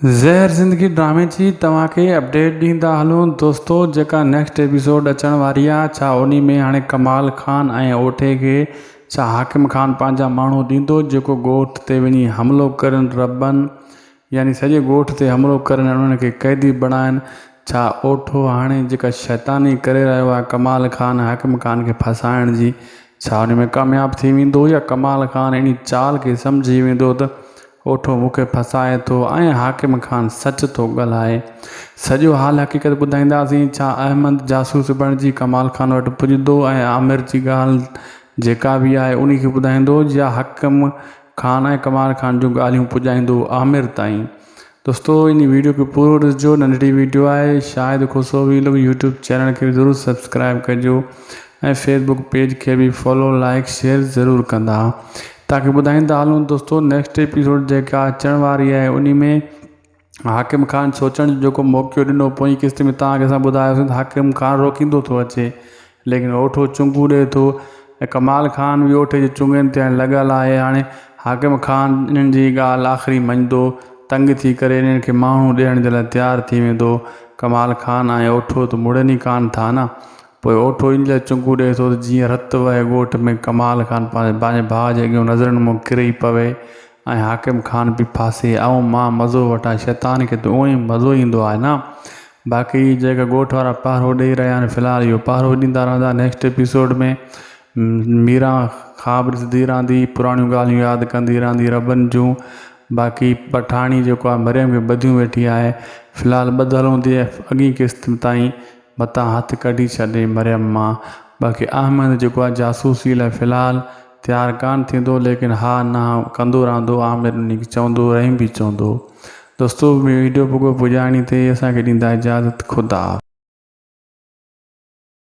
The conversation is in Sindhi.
زهر زندگي ڊرامي جي توهان کي اپڊيٽ ڏيندا هلون دوستو جيڪا نيڪسٽ ايپيسوڊ اچڻ واري آ ڇا انهي ۾ هاڻي ڪمال خان ۽ اوٺي کي ڇا حاڪم خان پنهنجا ماڻهو ڏيندو جيڪو ڳوٺ تي وڃي حملو ڪرن ربن يعني سڄي ڳوٺ تي حملو ڪرن ۽ انهن کي قيدي بڻائن ڇا اوٺو هاڻي جيڪا شيطاني ڪري رهيو آ ڪمال خان حاڪم خان کي ڦاسائڻ جي ڇا انهي ۾ ڪامياب ٿي ويندو يا ڪمال خان انهي چال کي سمجهي ويندو ته اوٺو مون کي ڦاسائي ٿو ۽ حاڪم خان سچ ٿو ڳالهائي. سڄو حال حقيقت ٻڌائينداسين. ڇا احمد جاسوس بڻجي ڪمال خان وٽ پڄندو ۽ عامر جي ڳالهه جيڪا به آهي انهي کي ٻڌائيندو يا حاڪم خان ۽ ڪمال خان جون ڳالهيون پڄائيندو عامر تائين. دوستو انهي ويڊيو کي پورو ڏسجو ننڍڙي ويڊيو آهي Shahid Khoso vlog YouTube channel کي ضرور سبسڪرائب ڪجو ۽ فيسبوڪ پيج کي به فالو لائڪ شيئر ضرور ڪندا. توهان کي ٻڌائيندا هلون دوستو نيڪسٽ ايپيسوڊ جيڪا اچڻ واري آهي انهي ۾ حاڪم خان سوچڻ جو جيڪو موقعو ڏنو پوئين قسط ۾ توهان کي اسان ٻڌايوسين ته حاڪم خان روڪيندو ٿو اچي ليڪن اوٺو چنگو ڏئي ٿو ۽ ڪمال خان به اوٺي جي چنگن تي هاڻي لڳل آهي هاڻي حاڪم خان انهن جي ڳالهه آخري مڃندو تنگ ٿي ڪري انهن کي ماڻهو ڏيڻ جي لاء تيار ٿي ويندو ڪمال خان ۽ اوٺو ته مڙن ئي ڪانه ٿا نه پوء اوٺو ان لاء چنگو ڏئي ٿو ته جيئن رت وهي ڳوٺ ۾ ڪمال خان پنهنجي ڀاء جي اڳيون نظرن مان ڪري پوي ۽ حاڪم خان به ڦاسي. آئون مان مزو وٺان. شيطان کي ته اونئين مزو ايندو آهي نه. باقي جيڪا ڳوٺ وارا پهرو ڏئي رهيا آهن في الحال اهو پهرو ڏيندا رهندا. نيڪسٽ ايپيسوڊ ۾ ميران خواب ڏسندي رهندي پراڻيون ڳالهيون ياد ڪندي رهندي ربن جون. باقي پٺاڻي جيڪو آهي مريم کي ٻڌيون ويٺي آهي. في الحال ٻڌل هوندي اڳين قسط تائين. متان هٿ ڪڍي ڇڏي مريم مان. باقي احمد جيڪو آهي جاسوسي لاء في الحال تيار ڪانه ٿيندو ليڪن ها نه ڪندو رهندو عامر انهي کي چوندو رحيم به چوندو. دوستو ويڊيو پڳو پڄاڻي تي اسان کي ڏيندا اجازت خدا حافظ.